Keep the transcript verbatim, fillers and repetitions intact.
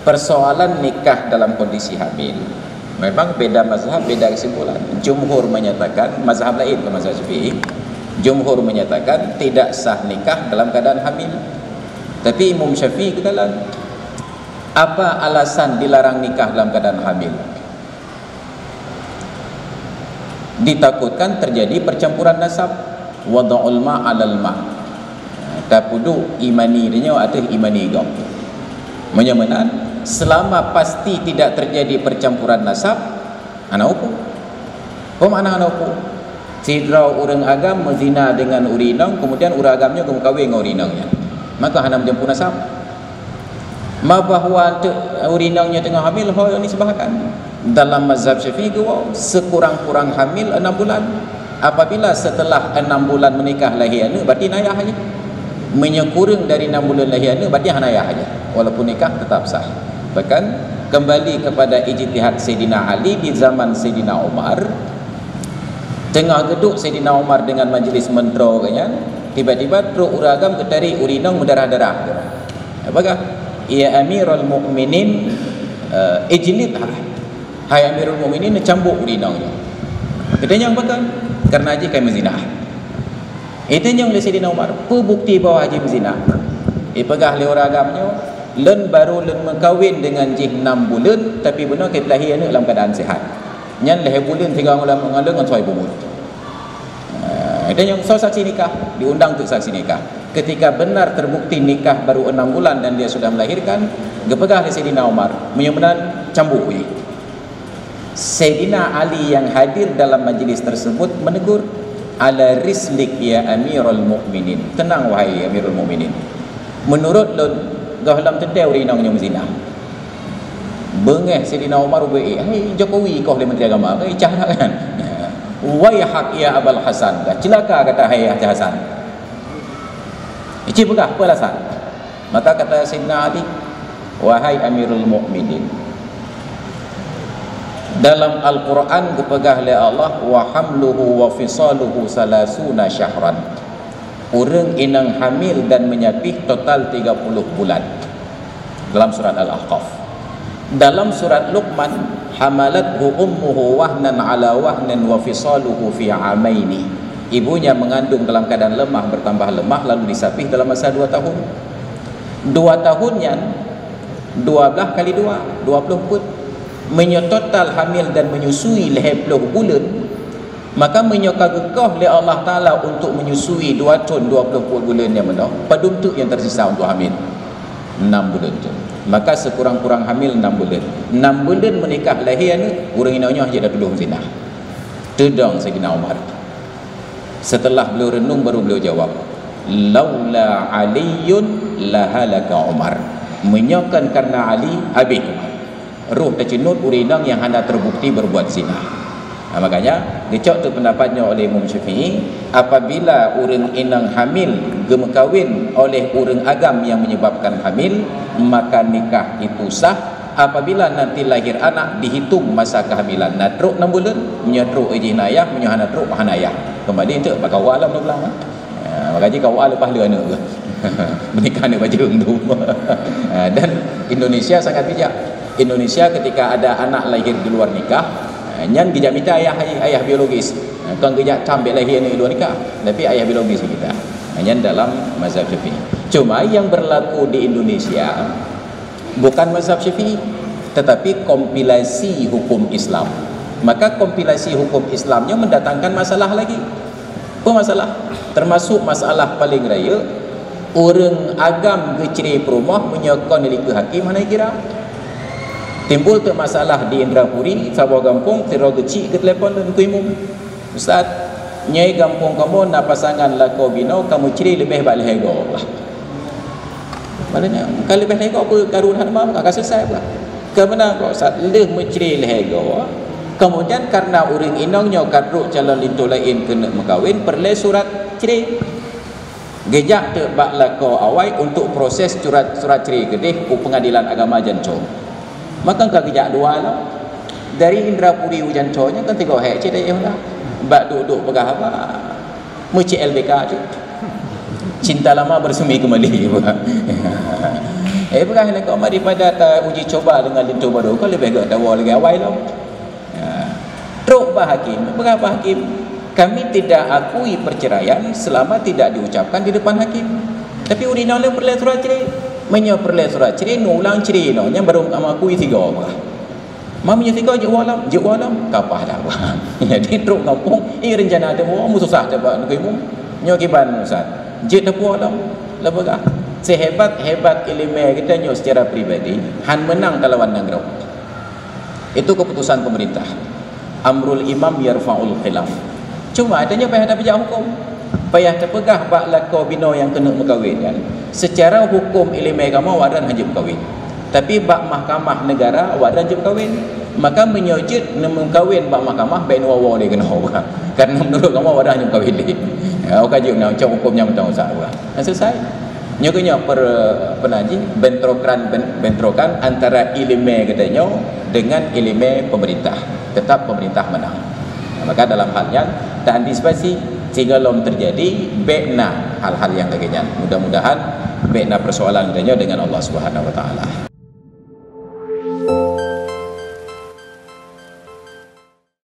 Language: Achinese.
Persoalan nikah dalam kondisi hamil, memang beda mazhab, beda kesimpulan. Jumhur menyatakan, mazhab lain ke mazhab Syafi'i, jumhur menyatakan tidak sah nikah dalam keadaan hamil. Tapi Imam Syafi'i kata lain. Apa alasan dilarang nikah dalam keadaan hamil? Ditakutkan terjadi percampuran nasab. Wada'ul ma 'alal ma. Tapeuduek imani tanyoe ateueh imani gob. Meunyoe meunan, selama pasti tidak terjadi percampuran nasab, hana huköm. Peue makna hana huköm? Sidroe ureuëng agam meuzina dengan ureuëng inong, kemudian ureuëng agam nyoe geumeukawen ngon ureuëng inong nyan, maka hana meujampu nasab. Ma bahwa teuk ureuëng inong nyoe teungoh hamil, ho nisbahkan. Dalam mazhab Syafi'i geuwoe, sekurang-kurang hamil enam bulan. Apabila setelah enam bulan menikah lahé aneuëk, berarti na ayah aja. Meunyoe kureueng dari enam bulan lahé aneuëk, berarti hana ayah aja. Walaupun nikah tetap sah. Bahkan kembali kepada ijtihad Saidina Ali di zaman Saidina Umar, teungoh geuduek Saidina Umar dengan majlis meuntroe geuh nyan, tiba-tiba trok ureuëng agam geutarék ureuëng inong meudarah-darah. Peugah, "Ya Amirul Mukminin, eh, ijlidha." Hai Amirul Mukminin, neucambuk ureuëng inong nyoe. Geutanyong pakon? Karena jih ka meuzinah. Itanyong lé Saidina Umar, "Peue bukti bahwa jih meuzinah?" Ipeugah lé ureuëng agam nyoe, "Lôn barô lôn meukawen dengan jih enam buleuen, tapi bunoe ka lahé aneuëk lam keuadaan sehat. Nyan lhée buleuen singoh ngon lôn ngon soe bubuet." Eh, dan nyang soe saksi nikah, diundang teuk saksi nikah. Ketika benar terbukti nikah baru enam bulan dan dia sudah melahirkan, geupeugah lé Saidina Umar, "Meunyoe meunan, cambuk jih." Saidina Ali yang hadir dalam majlis tersebut menegur, "Ala rislik ya Amirul Mukminin." Tenang, wahai Amirul Mukminin. Menurut lôn, gohlom teuntée ureuëng inong nyoe meuzinah. Beungéh Saidina Umar ubé, "Eh, hai Jokowi koh lé Menteri Agama, eh, cah kan?" "Waihak ya Abul Hasan, dah celaka kata hai Hasan." Ici peugah, peue alasan? Maka kata Saidina Ali, "Wahai Amirul Mukminin, dalam Al-Quran geupeugah lé Allah, 'Wa hamluhu wa fisaluhu salasuna syahran.' Ureuëng inong hamil dan menyapih total tiga puluh bulan." Dalam surat Al-Ahqaf. Dalam surat Luqman, "Hamalathu ummuhu wahnan ala wahnin wa fisaluhu fi amaini." Ibunya mengandung dalam keadaan lemah bertambah lemah, lalu disapih dalam masa dua tahun. Dua tahun nyan, dua belas kali dua, dua puluh peuet. Meunyoe total hamil dan menyusui lhée ploh buleuen, maka meunyoe ka geukoh lé Allah Taala untuk menyusui dua thon dua ploh peuet buleuen nyang meunoe, padum teuk nyang tersisa untuk hamil? Enam buleuen thon. Maka sekurang-kurang hamil enam buleuen. Enam buleuen menikah lahé aneuëk, ureuëng inong nyoe hana jeuet tudoh zina. Teudong Saidina Umar. Setelah beliau renung, baru beliau jawab, "Laula Aliyun lahalaka Umar." Meunyoe kon karena Ali, habéh Umar. Roh teuceunut ureuëng inong nyang hana terbukti berbuat zina. Nah, makanya geucok teuk pendapat nyoe oleh Imam Syafi'i, apabila ureuëng inong hamil geumeukawen oleh ureuëng agam nyang menyebabkan hamil, maka nikah itu sah. Apabila nanti lahir anak, dihitung masa kehamilan. Na trok enam buleuen, meunyoe trok jih na ayah, meunyoe hana trok hana ayah. Kembali untuk bak K U A lah meulang, eh. Ha, maka jih K U A leupah lé aneuëk. Menikah aneuëk bajeueng tu. Ha, dan Indonesia sangat bijak. Indonesia ketika ada anak lahir di luar nikah, ha, nyan geujak mita ayah, ayah biologis. Ha, kon geujak tam bék lahé aneuëk luar nikah, tapi ayah biologis mita. Ha, nyan dalam mazhab Syafi'i. Cuma yang berlaku di Indonesia bukan mazhab Syafi'i, tetapi kompilasi hukum Islam. Maka kompilasi hukum Islamnya mendatangkan masalah lagi. Apa masalah? Termasuk masalah paling raya, ureuëng agam geucre peurumoh meunyoe kon dilikeue hakim hana kira. Timbul teuk masalah di Indrapuri, saboh gampông, sidroe geuchik geutelepon lé Teungku Imum. "Ustaz, nyoe gampông kamoe na pasangan lakoe binoe ka meucre leubeh bak lhée goe." Maknanya, ka leubeh lhée goe peukaru that ma, ka selesai peukaru. Keubeuna kok saat lheueh meucre lhée goe, kemudian karena ureuëng inong nyoe ka trok calon linto laén keuneuk meukawen, peureulée surat cre. Geujak teuk bak lakoe awai untuk proses surat, surat cre keudeh u Pengadilan Agama Jancong. Maka ka geujak dua lom. Dari Indrapuri u Jancong nyan kan tiga hék cit dayah dah. Bak duek-duek peugah haba. Meucik L B K cit. Cinta lama bersemi kembali. Eh, peugah lé kau, daripada ta uji coba dengan linto baru, kau leubeh gét tawoe lagèe awai lom. Ya. Trok bak hakim, peugah bak hakim, "Kami tidak akui perceraian selama tidak diucapkan di depan hakim." Tapi ureueng inong lé peureulèe surat cerai. Meunyoe peureulèe surat cerai, neuulang cerai inoe, nyan baru kamoe akui sigoe, peugah. Meunyoe sigoe jeuet woe lom, jeuet woe lom, ka paih dah. Jadi trok gampông, eh, rencana teuh woe, meususah teuh bak neugui mum. Nyoe kiban Ustaz, jeuet teuh woe lom, lôn peugah. Sehebat-hebat ileumèe geutanyoe secara pribadi, han meunang talawan nanggroe. Itu keputusan pemerintah. Amrul imam yarfa'ul khilaf. Cuma tanyoe payah tapeujak huköm. Payah tapeugah bak lakoe binoe nyang keuneuk meukawen nyan. Secara huköm ileumèe agama awak nyan han jeuet meukawen. Tapi bak mahkamah negara awak nyan jeuet meukawen. Maka meunyoe jeuet neumeukawen bak mahkamah, bèk neuwoe-woe lé keunoe. Karena menurut agama awak nyan han jeuet meukawen lé. Ya, ka jeuet meunan, cok huköm nyang mantong Ustaz. Nah, selesai. Nyoe keuh nyoe per-, apa nan jih, bentrokan, ben-, bentrokan antara ileumèe geutanyoe dengan ileumèe pemerintah. Tetap pemerintah menang. Maka dalam hal nyan, taantisipasi sehingga lom terjadi bèk na hal-hal nyang lagèe nyan. Mudah-mudahan bèk na persoalan geutanyoe dengan Allah Subhanahu Wa Taala.